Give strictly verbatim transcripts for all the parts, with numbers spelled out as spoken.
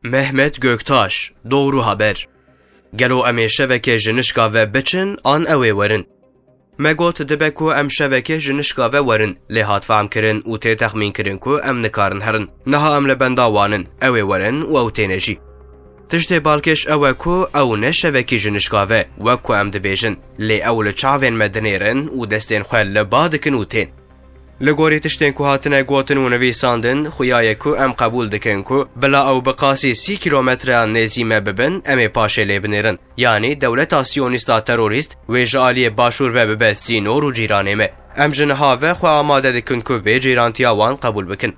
Mehmet Göktaş, Doğru Haber. Gelo em ê şevekê ji nişka ve biçin an ew ê werin? Me got dibe ku em şevekê ji nişka ve werin, lê hat fehmkirin û tê texmînkirin ku em nikarin herin. Niha em li benda wan in, ew ê werin û ew têne jî. Tiştê balkêş ew e ku ew ne şevekî ji nişka ve, wek ku em dibêjin, lê ew li çavên me dinêrin û destên xwe li ba dikin û tên. Li gorî tiştên ku hatine gotin û nivîsandin, xuya ye ku em qebûl dikin ku bila ew bi qasî sî kîlometreyan nêzî me bibin, em ê paşê lê binêrin. Yanî dewleta siyonîsta terorîst wê ji aliyê başûr ve bibe sînor û cîranê me. Em ji niha ve xwe amade dikin ku vê cîrantiya wan qebûl bikin.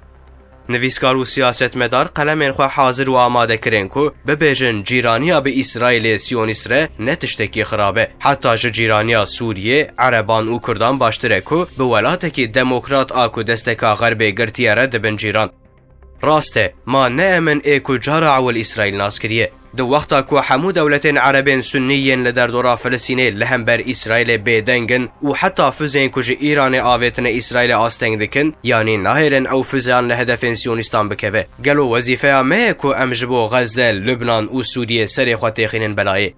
Nivîskar û siyasetmedar qelemên xwe hazir û amade kirin ku bibêjin cîraniya bi Îsraîlê siyonîst re ne tiştekî xirab e. Heta ji cîraniya Sûriyê, Ereban û Kurdan baştir e ku bi welatekî demokrat a ku desteka Xerbê girtiye re dibin cîran. Rast e, ma ne em in ê ku cara ewil Îsraîl nas kiriye. Di wexta ku hemû dewletên Erebên Sunnî yên li derdora Filistînê li hember Îsraîlê bêdeng in û heta fizên ku ji Îranê avêtine Îsraîlê asteng dikin, yanî nahêlin ew fizeyan li hedefên siyonîstan bikeve. Gelo wezîfeya me ye ku em ji bo Xezze, Lubnan û Sûriyê serê xwe têxînin belayê?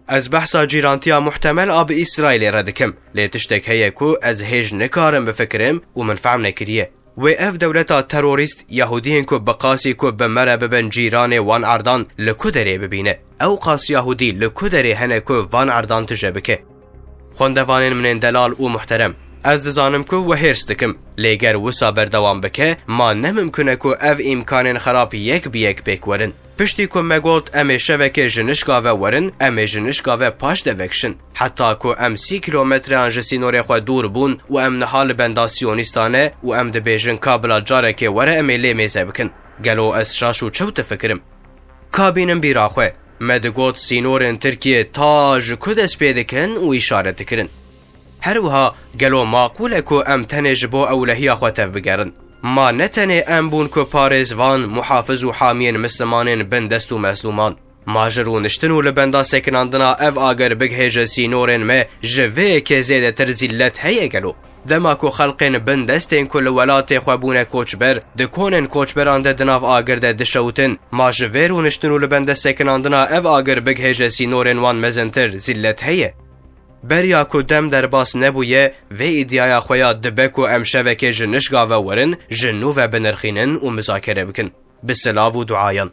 Ez behsa cîrantiya muhtemel a bi Îsraîlê re dikim, lê tiştek heye ku ez hêj nikarim bifikirim û min fehm nekiriye. Wê ev dewleta terorîst, Yahudiyên ku bi qasî ku bi me re bibin cîranê wan erdan, li ku derê bibîne? Ew qas Yahudî li ku derê hene ku van erdan tije bike? Xwendevanên min ên delal û muhterem, ez dizanim ku we hêrs dikim, lê ger wisa berdewam bike, ma ne mimkun e ku ev îmkanên xerab yek bi yek pêk werin. Piştî ku me got em ê şevekê ji nişka ve werin, em ê ji nişka ve paş de vekişin. Heta ku em sî kîlometreyan ji sînorê xwe dûr bûn û em niha li benda siyonîstan e û em dibêjin ka bila carekê were em ê lê mêze bikin. Gelo ez şaş û çewt difikirim? Ka bînim bîra xwe, me digot sînorên Tirkiyê ta ji ku dest pê dikin û îşaret dikirin. Her wiha gelo maqûl e ku em tenê ji bo ewlehiya xwe tevbigerin? Ma ne tenê em bûn ku parêzvan, muhafiz û hamiyên mislimanên bindest û mezlûman? Ma ji rûniştin û li benda sekinandina ev agir bigihêje sînorên me, ji vê yekê zêdetir zîllet heye gelo? Dema ku xelqên bindest ên ku li welatê xwe bûne koçber, di konên koçberan de di nav agir de dişewtin, ma ji vê rûniştin û li benda sekinandina ev agir bigihêje sînorên wan mezintir zîllet heye? Beriya ku dem derbas nebûye, vê îdiaya xwe ya dibe ku em şevekê ji nişka ve werin, ji nû ve binirxînin û muzakere bikin. Bi silav û duayan.